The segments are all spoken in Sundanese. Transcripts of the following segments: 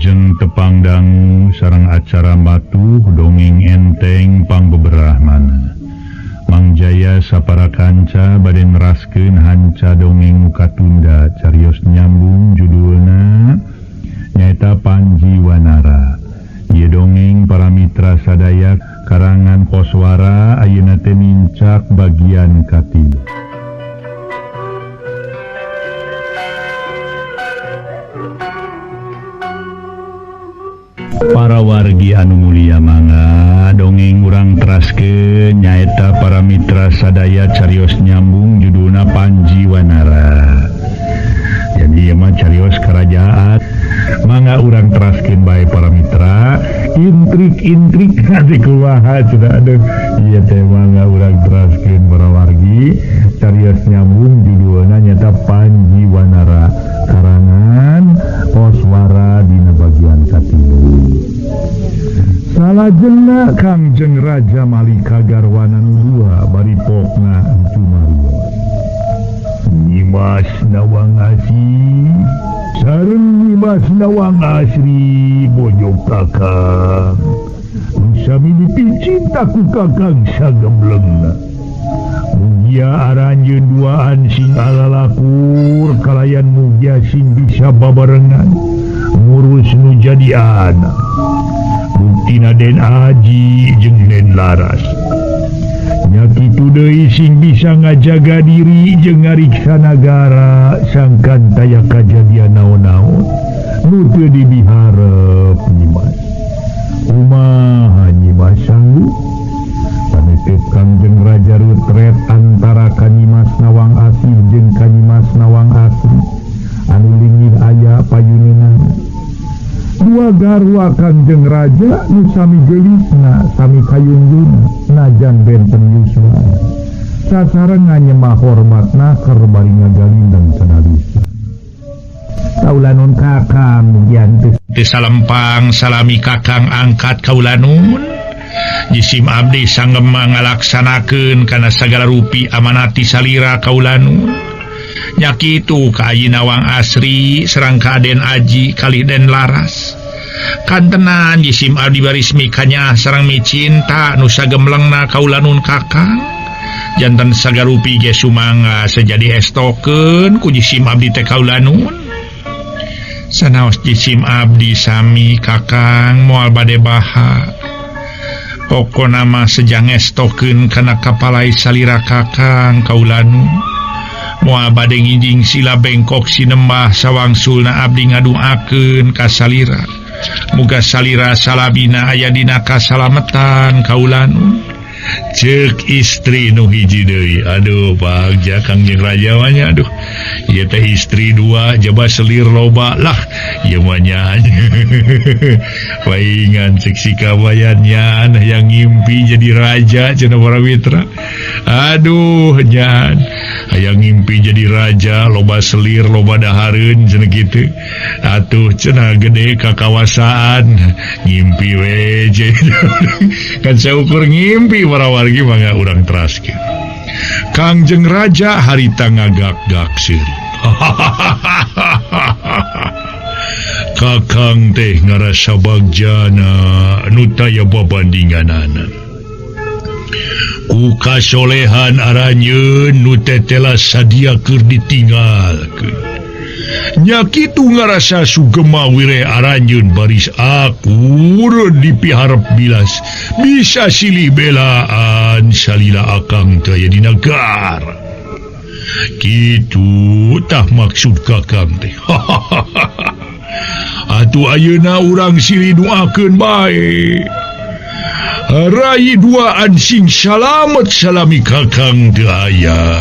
Wilujeng tepang dangu sareng acara matuh dongeng enteng pangbeberahmana. Mang Jaya sapara kanca bade neraskeun hanca dongeng katunda carios nyambung judulna nyaeta Panji Wanara. Ieu dongeng para mitra sadaya karangan Koswara ayeuna teh nincak bagian katilu. Para wargi anu mulia mangga dongeng urang teraskeun nyaeta para mitra sadaya carios nyambung judulna Panji Wanara. Jadi ieu mah carios kerajaan. Mangga urang teraskeun bae para mitra, intrik-intrik nanti kumaha cenah aduh. Ieu teh mangga urang teraskeun para wargi carios nyambung judulna nyaeta Panji Wanara karangan Koswara dina bagian katilu. Salajengna Kangjeng Raja Malika garwana nu dua bari pokna cumarios. Nyimas Nawang Asih sareng Nyimas Nawang Asri bojo kakang. Sami dipicinta ku kakang sagemblengna. Mugia aranjeun duaan sing alalakur kalayan mugia sing bisa babarengan ngurus nu jadi anak. Buktina Den Aji jeung Den Laras. Nya kitu deui sing bisa ngajaga diri jeung ngariksa nagara sangkan taya kajadian naon-naon nu teu dibiharep Nyimas. Kumaha Nyimas sanggup? Panitip Kangjeng Raja rutret antara Kanyimas Nawang Asih jeung Kanyimas Nawang Asri anu lingih aya payuneunana. Dua garwa Kangjeng Raja nu sami geulisna sami kayunjuna najan benten yuswa. Sasarengan nyemah hormatna keur bari ngagalindeng sanalisa. Kaulanun kakang mugian teu salempang salami kakang angkat kaulanun. Jisim abdi sanggema ngalaksanakeun kana sagala rupi amanati salira kaulanun. Nya kitu ka Ayi Nawang Asri sareng ka Den Aji kalih Den Laras. Kantenan jisim abdi baris mikanya sareng micinta nu sagemlengna kaulanun kakang. Janten sagarupi ge sumangga sejadi estokeun ku jisim abdi teh kaulanun. Sanaos jisim abdi sami kakang moal bade baha. Pokona mah sejang estokeun kana kapalai salira kakang kaulanun. Moal bade ngijing sila bengkok sinembah sawangsulna abdi ngaduakeun ka salira. Muga salira salabina aya dina kasalametan kaulanun. Ceuk istri nu hiji deui. Aduh bagja Kangjeng Raja mah nya aduh. Ieu teh istri dua jaba selir loba lah ieu mah nya. Paingan cek si kabayan nya yang ngimpi jadi raja cenah para mitra. Aduh nyan hayang ngimpi jadi raja loba selir loba dahareun cenah kitu. Atuh cenah gede kakawasaan ngimpi we kan saukur ngimpi para wargi mangga urang teraskeun. Kangjeng Raja harita ngagak-gak seuri. Kakang teh ngarasa bagjana nu taya babandinganana. Ku kasolehan aranjeun nu tetela sadia keur ditinggalkeun. Nya kitu ngarasa sugema wire aranjeun baris akur dipiharep bilas bisa silih belaan salila akang teh aya di nagara. Kitu tah maksud kakang teh. Atuh ayeuna urang silih duakeun bae. Rai duaan sing salamet salami kakang teu aya.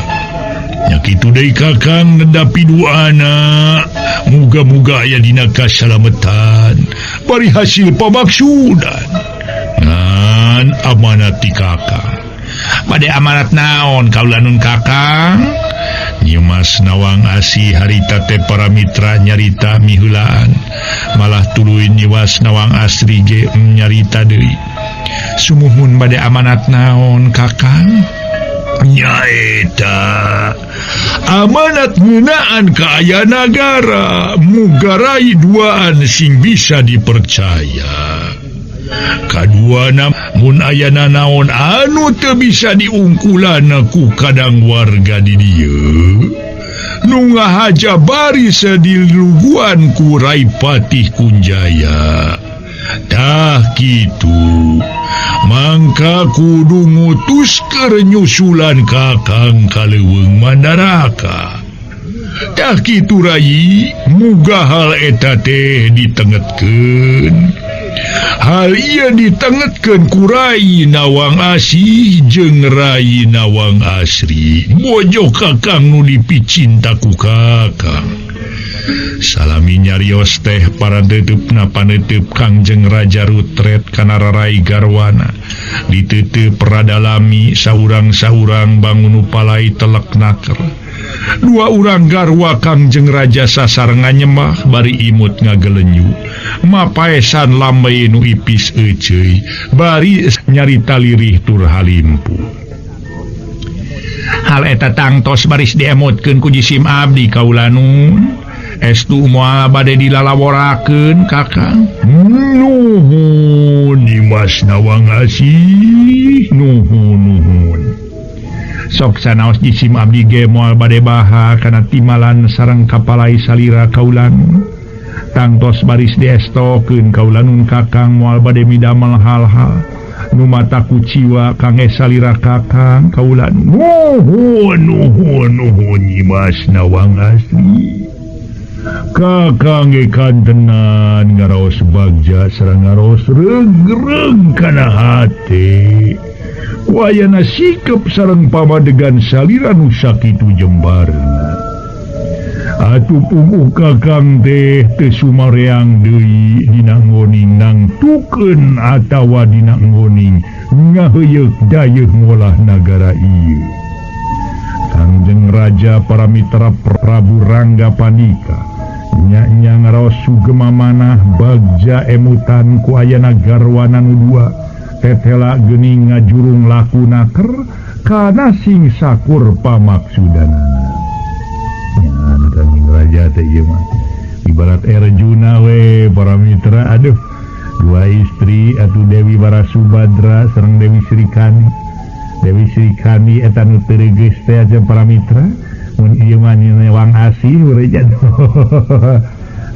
Nya kitu deui kakang nedapi duana. Muga-muga aya dina kasalametan bari hasil pamaksudan. Ngan amanat ti kakang. Bade amanat naon kaulanun kakang? Nyimas Nawang Asih harita teh para mitra nyarita miheulaan. Malah tuluy Nyimas Nawang Asri ge nyarita deui. Sumuhun bade amanat naon kakang? Nyaeta Amanat ngeunaan ka aya nagara muga rai duaan sing bisa dipercaya. Kaduana mun aya nanaon anu teu bisa diungkulan ku kadang warga di dieu. Nu ngahaja bari sediluguan ku Rai Patih Kunjaya. Tah kitu mangka kudu ngutus keur nyusulan Kakang ka Leuweung Mandaraka. Tah kitu Rai, muga hal eta teh ditengetkeun. Hal ieu ditengetkeun ku Rai Nawang Asih jeung Rai Nawang Asri. Bojo Kakang nu dipicinta ku Kakang. Salami nyarios teh paranteuteup paneuteub Kangjeng Raja rutret kana rarai garwana. Diteuteup radalami saurang-saurang bangun upalai telek naker. Dua urang garwa Kangjeng Raja sasar nganyemah bari imut ngagelenyu. Mapaesan lambe nu ipis euceuy bari nyarita lirih tur halimpu. Hal eta tangtos baris diemutkeun ku jisim abdi kaulanun. Estu moal bade dilalaworakeun Kakang. Nuhun Nyimas Nawang Asih, nuhun nuhun. Sok sanaos jisim abdi ge moal bade baha kana timalan sareng kapalai salira kaulanun. Tangtos baris diestokeun kaulanun Kakang moal bade midamel hal-hal nu mata kuciwa kangge salira Kakang kaulanun. Nuhun nuhun nuhun Nyimas Nawang Asih. Kakang ge kantenan ngaraos bagja sareng ngaraos regreg kana hate. Wayana sikep sareng pamadegan salira nu sakitu jembarna. Atuh puguh Kakang teh teu sumareang deui dina ngoning nangtukeun atawa dina ngoning ngaheuyeuk dayeuh ngolah nagara ieu. Kangjeng Raja para mitra Prabu Rangga Panika nya-nya ngaraos sugema manah bagja emutan ku ayana garwana nu dua tetela geuning ngajurung laku naker kana sing sakur pamaksudanana. Nyan Kangjeng Raja teh ieu mah ibarat Arjuna we para mitra. Aduh, dua istri atuh Dewi Warasubadra sareng Dewi Srikandi. Dewi Srikandi eta nu teu regeus teh aja para mitra. Mun ieu mah Nawang Asih urang.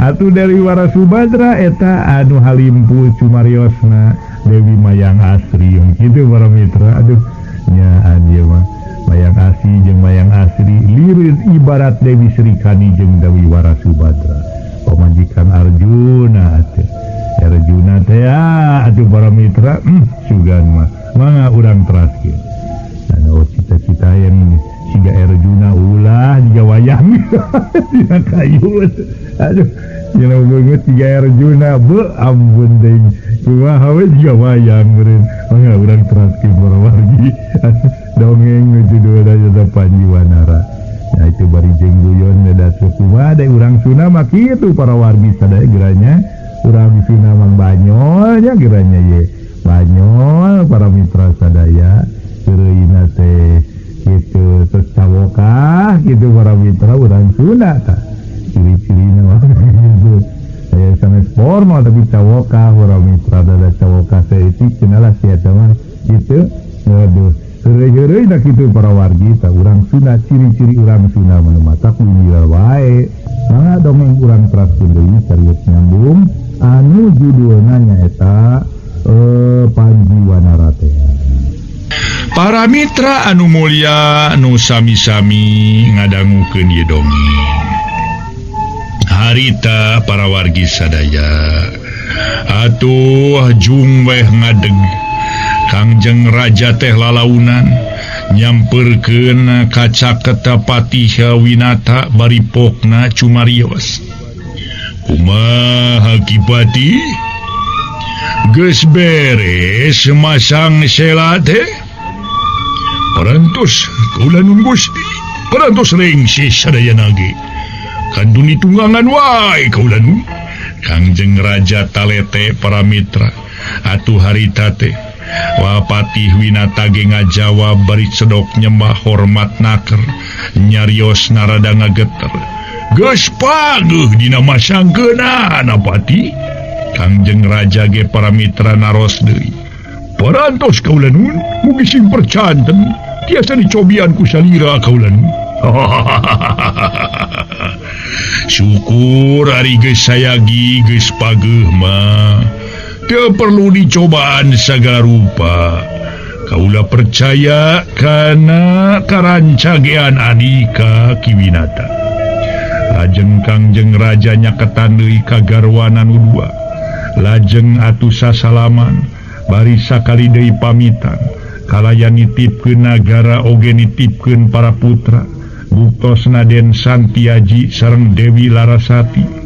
Atuh Dewi Warasubadra eta anu halimpu cumariosna Dewi Mayang Asri kitu para mitra. Aduh nyaan ieu mah Mayang Asih jeung Mayang Asri lireun ibarat Dewi Srikandi jeung Dewi Warasubadra. Pamajikan Arjuna atuh. Arjuna teh atuh para mitra sugan mah mangga urang teraskeun. Anu cita-cita yang siga Arjuna ulah jiga wayang dina kayu. Aduh, cenah beungeut siga Arjuna beuh ampun deui. Kumaha we jiga wayang meureun. Mangga urang teraskeun para wargi. Dongeng nu judulna eta Panji Wanara. Nah itu bari jeung guyon da kumaha da urang Sunda mah kitu para wargi sadaya geranya. Urang Sunda mah banyol nya geranya ye. Banyol para mitra sadaya heureuyna teh gitu terus cawokah gitu para mitra urang Sunda tah ciri-cirina mah gitu. Aya sanes formal tapi cawokah para mitra da cawokah teh itu cenah lah sia teh mah gitu. Waduh, heureuy-heureuy da kitu para wargi tah urang Sunda ciri-ciri urang Sunda mah matak nyindir wae. Mangga dongeng urang teraskeun deui carios nyambung anu judulna nyaeta Panji Wanara teh. Para mitra anu mulia nu sami-sami ngadangukeun ieu dongeng. Harita para wargi sadaya atuh jung weh ngadeg Kangjeng Raja teh lalaunan nyamperkeun kaca Patih Winata bari pokna cumarios. Kumaha Ki Patih? Geus beres masang sela teh? Parantos kaula nun Gusti, parantos rengse sadayana ge. Kantun ditunggangan wae kaula nun. Kangjeng Raja talete para mitra atuh harita teh Wapatih Winata ge ngajawab bari cedok nyembah hormat naker nyarios narada ngageter. Geus pageuh dina masangkeunana Pati. Kangjeng Raja ge para mitra naros deui. Parantos kaula nun, mugi sing percanten tiasa dicobian ku salira kaula nun. Syukur ari geus sayagi geus pageuh mah. Teu perlu dicobaan sagala rupa. Kaula percaya kana karancagean Adika Ki Winata. Lajeng Kangjeng Raja nyaketan deui ka garwana nu dua. Lajeng atuh sasalaman bari sakali deui pamitan. Kalayan nitipkeun nagara oge nitipkeun para putra. Buktosna Den Santiaji sareng Dewi Larasati.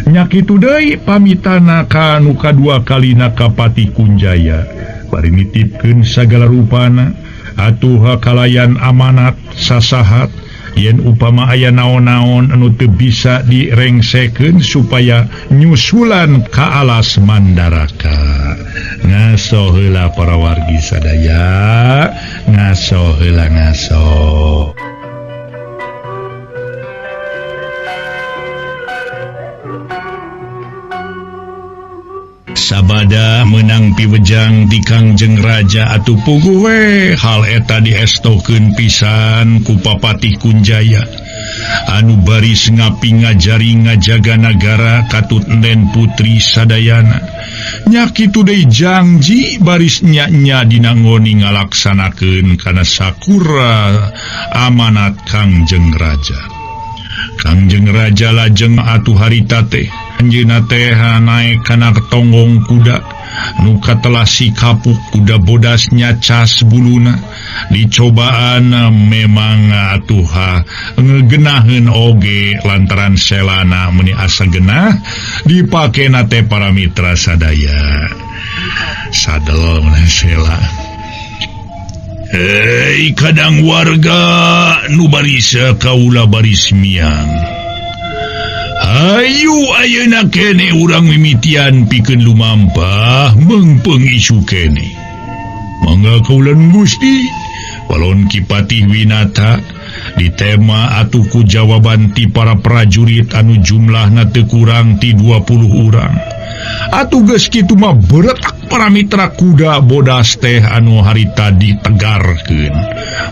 Nya kitu deui pamitana ka nu kadua kalina ka Patih Kunjaya. Bari nitipkeun sagala rupana atuh kalayan amanat sasahat yen upama aya naon-naon anu teu bisa direngsekeun supaya nyusulan ka alas Mandaraka. Ngaso heula para wargi sadaya, ngaso heula ngaso. Sabada menang piwejang di Kangjeng Raja atuh puguh we hal eta diestokeun pisan ku Papatih Kunjaya anu baris ngapi ngajari ngajaga nagara katut Enden Putri sadayana. Nya kitu deui jangji baris nya-nya dina ngoni ngalaksanakeun kana sakura amanat Kangjeng Raja. Kangjeng Raja lajeng atuh harita teh anjeunna teh naek kana tonggong kuda nu katelah kapuk kuda bodas nyacas buluna dicobaan memang atuh ngegenaheun oge lantaran selana meuni asa genah dipakena teh para mitra sadaya sadel mun sela. Hei kadang warga nu baris kaula baris miang. Hayu ayeuna kene urang mimitian pikeun lumampah meungpeung isu kene. Mangga kaula Gusti. Walon Ki Patih Winata ditema atuh ku jawaban ti para prajurit anu jumlahna teu kurang ti 20 urang. Atuh geus kitu mah beretak para mitra kuda bodas teh anu harita ditegarkeun.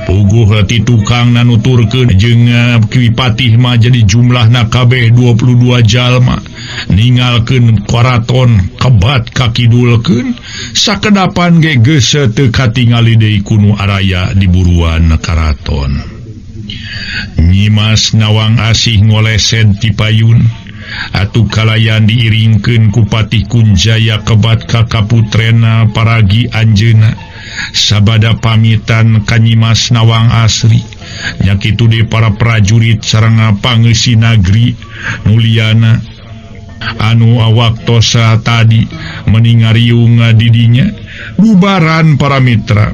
Puguh ti tukang nanuturkeun jeung Ki Patih mah jadi jumlahna kabeh 22 jalma. Ningalkeun karaton kebat kakidulkeun sakedapan ge geus teu katingali deui kunu araya di buruan karaton. Nyimas Nawang Asih ngolesen ti payun atuh kalayan diiringkeun ku Patih Kunjaya kebat ka kaputrena paragi anjeunna sabada pamitan ka Nyimas Nawang Asri. Nya kitu deui para prajurit sareng pangeusi nagri muliana anu awaktosa tadi meningariung didinya bubaran para mitra.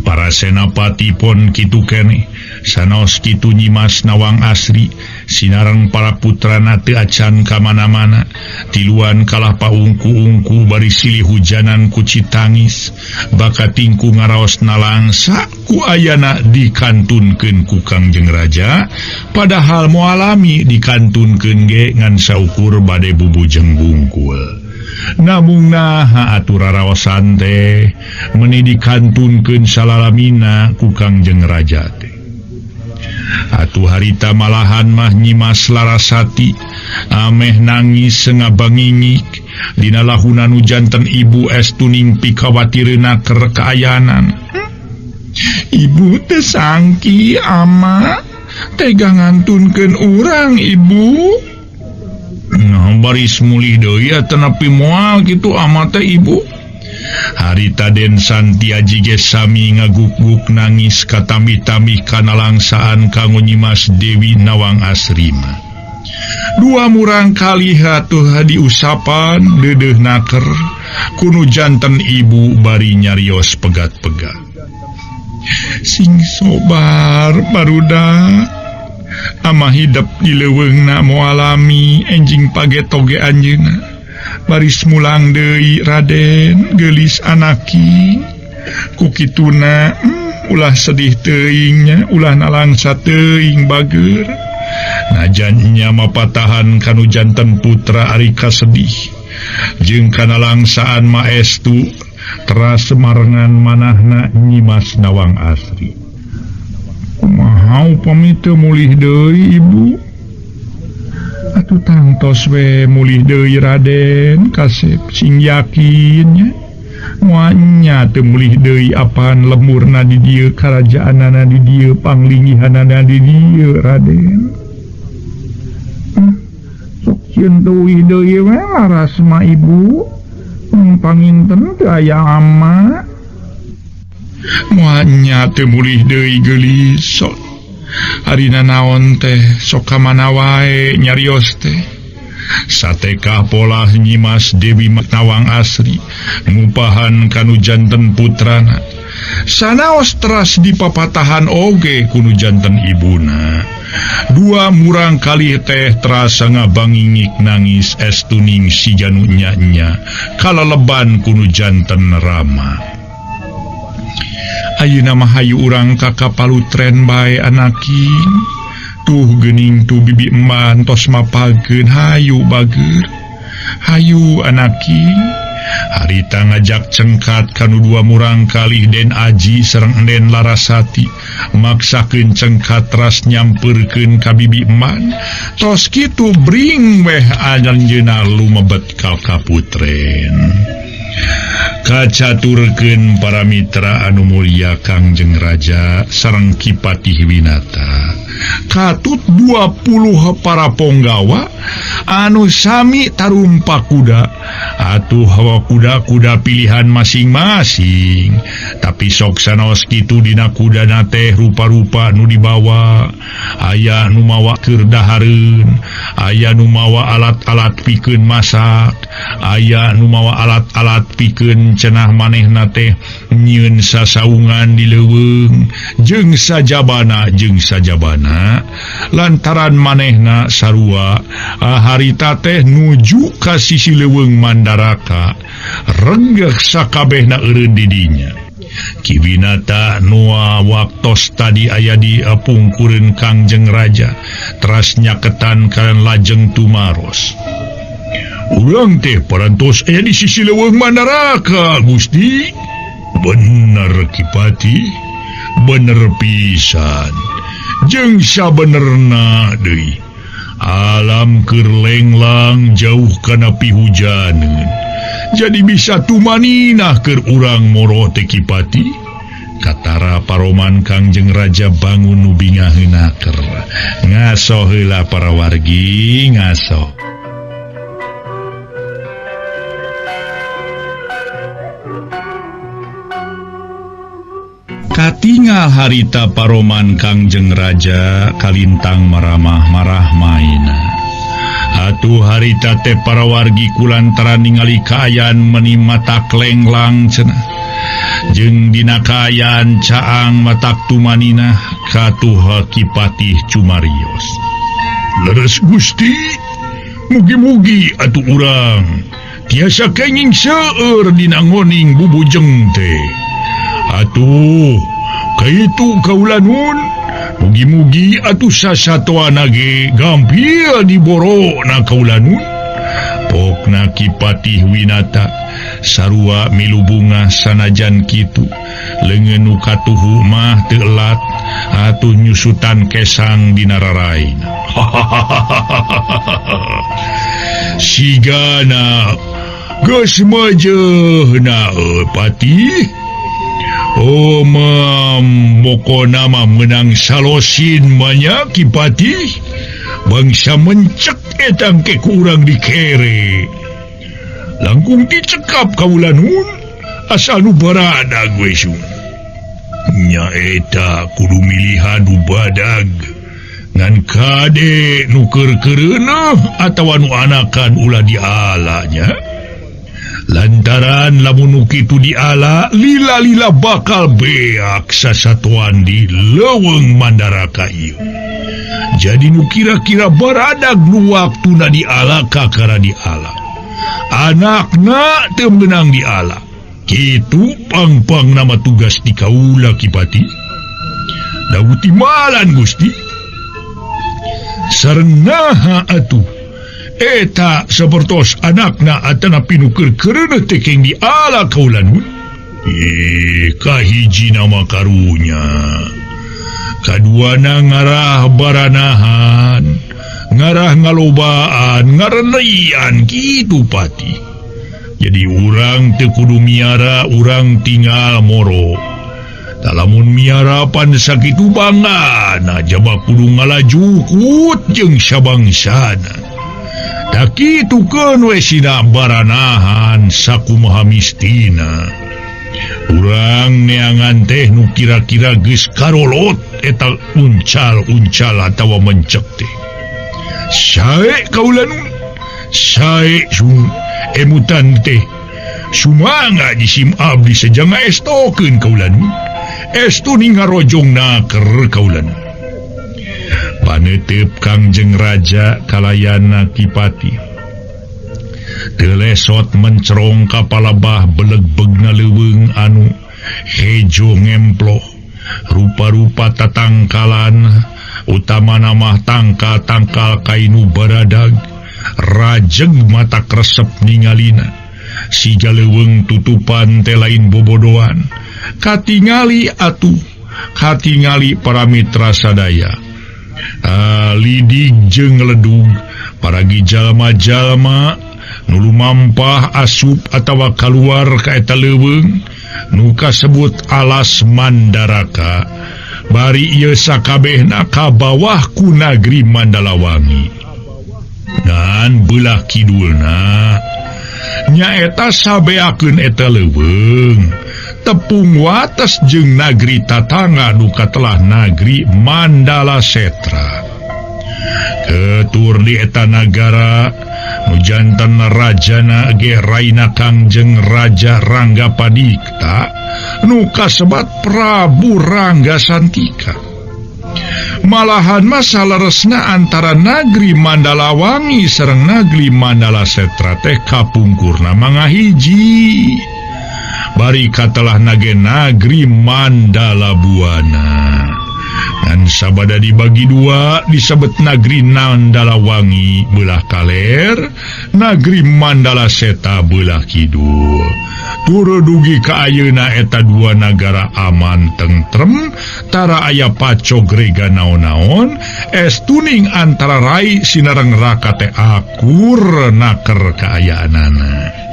Para senapati pon kitu keneh sanaos kitu Nyimas Nawang Asri sinareng para putrana teu acan ka mana-mana tiluan kalah paungku-ungku bari silih hujanan ku citangis bakatingku ngaraos nalangsa ku ayana dikantunkeun ku Kangjeng Raja padahal moalami dikantunkeun ge ngan saukur bade bubujeng bungkul. Namung naha atuh raraosan teh meuni dikantunkeun salalamina ku Kangjeng Raja teh. Atuh harita malahan mah Nyimas Larasati ameh nangis sengabangingik dina lahuna nu janten ibu estuning pikawatireuna keur kaayanan. Ibu teh sangki ama tega ngantunkeun urang ibu. Nah, baris mulih deui atanapi moal kitu ama teh ibu. Harita Den Santiaji ge sami ngaguk-guk nangis katami-tami kana langsaan kanggo Nyimas Dewi Nawang Asrima. Dua murang kali hatuh diusapan deudeuh naker kunu janten ibu bari nyarios pegat-pegat. Sing sobar barudak ama hidep di leuweungna moalami enjing pagetoge anjeunna. Baris mulang deui Raden geulis anaki ku kituna ulah sedih teuingnya ulah nalangsa teuing bager. Najan nya mapatahan kanu janten putra ari kasedih jeung kana langsaan maestu teras marengan manahna Nyimas Nawang Asri. Kumaha upami teu mulih deui ibu? Atuh tangtos we mulih deui Raden kasep sing yakin nya. Moal nya teu mulih deui apaan lemurna di dieu karajaanana di dieu panglingihanana di dieu Raden. Sok sieun teuih deui we laras mah ibu. Panginten teu aya ama. Moal nya teu mulih deui geulis sok. Harina naon teh sok ka mana wae nyarios teh. Satekah polah Nyimas Dewi Nawang Asri ngupahan kanu janten putrana. Sanaos teras dipapatahan oge kunu janten ibuna. Dua murang kali teh terasa ngabangingik nangis estuning si janu nya-nya kalaleban kunu janten Rama. Ayeuna mah hayu urang ka kapalutren bae anaki. Tuh geuning tuh bibi eman tos mapageun hayu bager. Hayu anaki. Harita ngajak cengkat kanu dua murang kalih Den Aji sareng Den Larasati maksakeun cengkat teras nyampeurkeun ka bibi eman. Tos kitu bring weh anjeunna lumebet ka kaputren. Kacaturkeun para mitra anu mulia Kangjeng Raja sareng Ki Patih Winata. Katut 20 para ponggawa anu sami tarumpak kuda. Atuh hawa kuda-kuda pilihan masing-masing. Tapi sok sanaos kitu dina kudana teh rupa-rupa nu dibawa. Aya nu mawa keur dahareun, aya nu mawa alat-alat pikeun masak, aya nu mawa alat-alat pikeun cenah manehna teh nyieun sasaungan di leuweung jeung sajabana lantaran manehna sarua harita teh nuju ka sisi leuweung Mandaraka renggeh sakabehna eureun di dinya. Ki Winata nua waktos tadi aya di pungkureun Kangjeng Raja teras nyaketan kalian lajeng tumaros. Urang teh parantos aya di sisi leuweung Mandaraka Gusti. Bener Ki Patih, bener pisan. Jeung sabenerna deui alam keur lenglang jauh kana pihujaneun. Jadi bisa tumaninah keur urang moro teh Ki Patih. Katara paroman Kangjeng Raja bangun nu bingaheunaker. Ngaso heula para wargi ngaso. Katingal harita paroman Kangjeng Raja kalintang maramah marah maina. Atuh harita teh para wargi kulantaran ningali kaayaan meni mata klenglang cenah. Jeung dina kaayaan caang matak tumaninah katuh Ki Patih cumarios. Leres Gusti, mugi-mugi atuh urang tiasa kenging seueur dina ngoning bubujeng teh. Atuh, kaitu kaulanun, mugi-mugi atuh sasatoana ge gampil diborona kaulanun. Pokna Ki Patih Winata sarua milu bunga sanajan kitu, leungeun nu katuhu mah teu elat atuh nyusutan kesang dina raraina. Sigana geus meujeuhna Patih. Oh mokona mah menang salosin banyak Ki Patih. Bangsa mencek etang ke kurang dikere. Langkung dicekap kaulanun asal nu baradag we sun. Nya eta kudu milihan nu badag. Ngan kade nu keur-keureuneuh atawa nu anakan ulah diala nya. Lantaran lamun nu kitu diala lila-lila bakal beak sasatuan di leuweung Mandaraka ieu. Jadi nu kira-kira baradag nu waktuna diala kakara diala. Anakna teu meunang diala. Kitu pang-pang nama tugas di kaula Ki Pati. Dawuh timbalan Gusti. Sareng naha atuh eta sapertos anakna atanapi nu keur keureuneuh teh keng diala kaula nun. Kahiji nama karunya. Kaduana ngarah baranahan, ngarah ngalobaan, ngareneian kitu Pati. Jadi urang teu kudu miara, urang tinggal moro. Lamun miara pan sakitu banggana jaba kudu ngalajukut jeung sabangsana. Da kitu keun we sina baranahan sakumaha mistina. Urang neangan teh nu kira-kira geus karolot eta uncal-uncal atawa mencek teh. Sae kaula nun, sae sun emutan teh. Sumangga jisim abdi sejang ngaestokeun kaula nun. Estu ningarojong naker kaula nun. Panetep Kangjeng Raja kalayana Ki Pati. Telesot mencerong kapalabah beleg-begna leuweung anu hejo ngemploh. Rupa-rupa tatangkalan utamana mah tangkal-tangkal kainu baradag. Rajeg mata kresep ningalina. Siga leuweung tutupan teh lain bobodoan. Katingali atuh, katingali para mitra sadaya. Lidig jeung ledug paragi jalma-jalma nu lumampah asup atawa kaluar ka eta leuweung nu kasebut alas Mandaraka. Bari ieu sakabehna ka bawah ku nagri Mandalawangi. Dan belah kidulna nyaeta sabeakeun eta leuweung tepung wates jeung nagri tatangga nu katelah nagri Mandala Setra. Ketur di eta nagara nu janten rajana ge Raina Kangjeng Raja Rangga Padikta nu kasebat Prabu Rangga Santika. Malahan masalah resna antara nagri Mandalawangi sareng nagri Mandala Setra teh kapungkurna mangahiji. Bari katelah nage nagri Mandala Buana. Dan sabada dibagi dua disebut nagri Mandalawangi belah kaler, nagri Mandala Seta belah kidul. Turu dugi ka ayeuna eta dua nagara aman tentrem, tara aya pacogrega naon-naon, es tuning antara rai sinareng raka teh akur naker kaayaanana.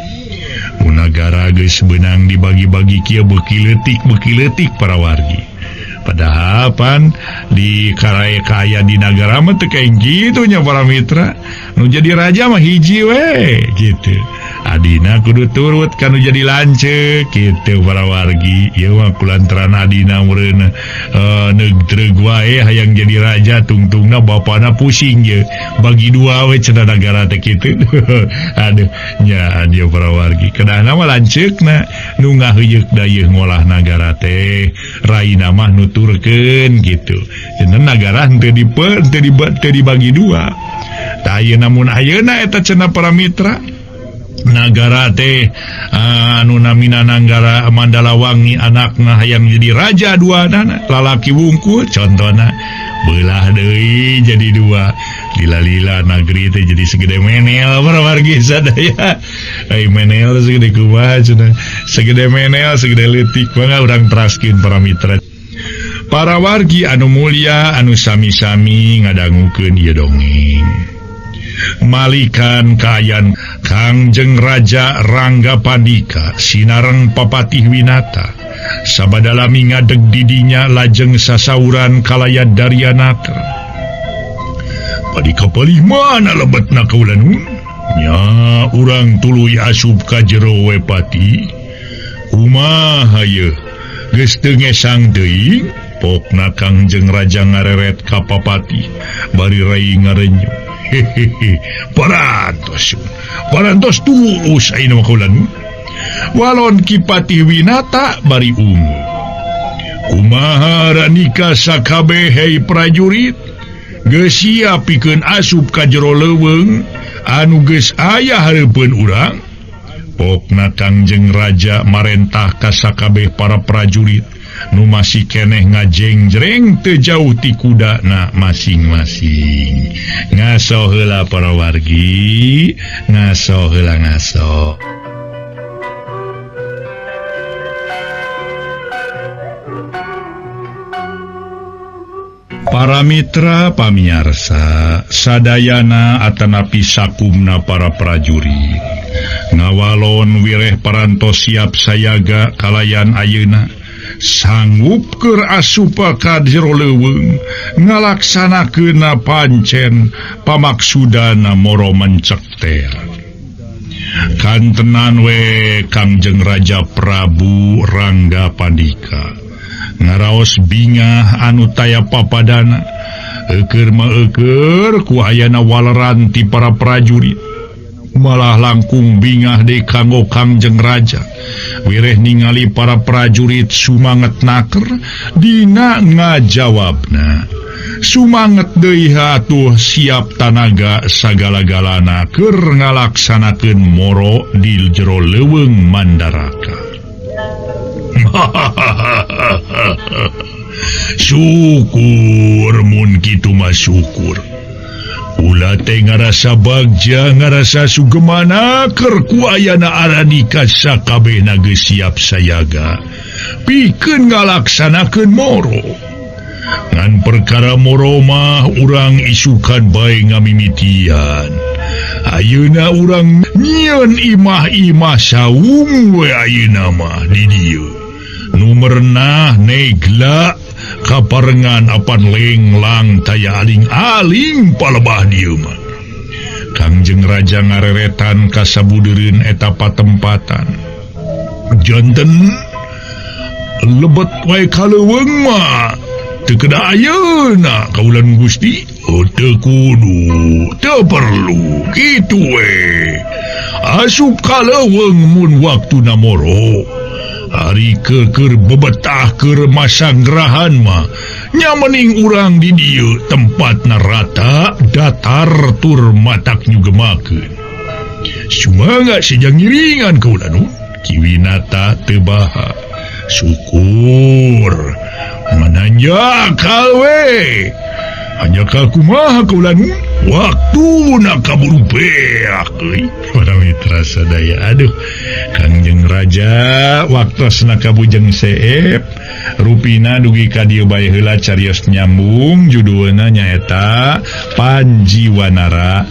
Nagara geus beunang dibagi-bagi kieu beuki leutik para wargi. Padahal pan di karaya kaya di nagara mah teu kayak kitu nya para mitra. Nu jadi raja mah hiji we gitu. Adina kudu turut kanu jadi lanceuk kitu para wargi. Ieu mah kulantaran adina meureun neug wae hayang jadi raja tungtungna bapana pusing ye. Bagi dua we cenah nagara teh kitu. Aduh nya dia para wargi. Kedahna mah lanceukna nu ngaheuyeuk dayeuh ngolah nagara teh raina mah nuturkeun gitu. Cenah nagara henteu dibagi dua. Tah ayeuna mun ayeuna eta cenah para mitra nagara teh anu namina Nagara Mandalawangi anakna hayang jadi raja dua nana lalaki wungkul contohna belah deui jadi dua lila-lila nagri teh jadi segede menel para wargi sadaya. Ai menel segede kumaha cenah segede menel segede leutik mangga urang teraskeun para mitra. Para wargi anu mulia anu sami-sami ngadangukeun ieu dongeng. Malikan kayan Kangjeng Raja Rangga Pandika sinareng Papatih Winata sabadalami ngadeg didinya lajeng sasauran kalayan Daryanatra. Padika palih mana lebetna kaula nun? Nya urang tuluy asup ka jero we Pati. Kumaha yeuh? Geus teu ngesang teuing? Pokna Kangjeng Raja ngareret ka Papati bari rai ngarenyuh. Hehehe, parantos, parantos tuus ayeuna mah kaula nun. Walon Ki Patih Winata bari ungu. Kumaha ranika sakabeh hei prajurit? Geus siap pikeun asup ka jero leuweung Anu geus aya hareupeun urang. Pokna Kangjeng Raja marentah ka sakabeh para prajurit nu masih keneh ngajeng-jreng teu jauh ti kudana masing-masing. Ngaso heula para wargi, ngaso heula ngaso. Para mitra pamiarsa sadayana atanapi sakumna para prajurit ngawalon wireh parantos siap sayaga kalayan ayeuna sanggup keur asupa ka jero leuweung ngalaksanakeunna pancen pamaksudana moro mencek teh. Kantenan we Kangjeng Raja Prabu Rangga Pandika ngaraos bingah anu taya papadana eukeur mah eukeur ku ayana waleran ti para prajurit malah langkung bingah deui kanggo Kangjeng Raja wireh ningali para prajurit sumanget naker dina ngajawabna sumanget deui atuh siap tanaga sagala-galana keur ngalaksanakeun moro di jero leuweung Mandaraka. Syukur mun kitu mah syukur. Ulah teh ngarasa bagja ngarasa sugemana keur ku ayana aradika sakabehna geus siap sayaga pikeun ngalaksanakeun moro. Ngan perkara moro mah urang isukan bae ngamimitian. Ayeuna urang nyieun imah-imah saung we ayeuna mah di dieu. Nu merenah negla kaparengan apan lenglang taya aling-aling palebah dieu mah. Kangjeng Raja ngareretan ka sabudereun eta patempatan. Janten lebet wae ka leuweung mah teu kedah ayeuna kaulan Gusti. Oh, teu kudu, teu perlu kitu we. Asup ka leuweung mun waktuna moro. Ari keur bebetah keur masanggrahan mah nyamening urang di dieu tempatna rata datar tur matak nyugemakeun. Sumangga sejang ngiringan kaula nu Kiwinata teu baha. Syukur mananjakal we. Hanya kumaha kaula nu waktuna kaburu beak euy. Para mitra sadaya, aduh Kangjeng Raja waktosna kabujeng seep rupina dugi ka dieu bae heula carios nyambung judulna nyaeta Panji Wanara.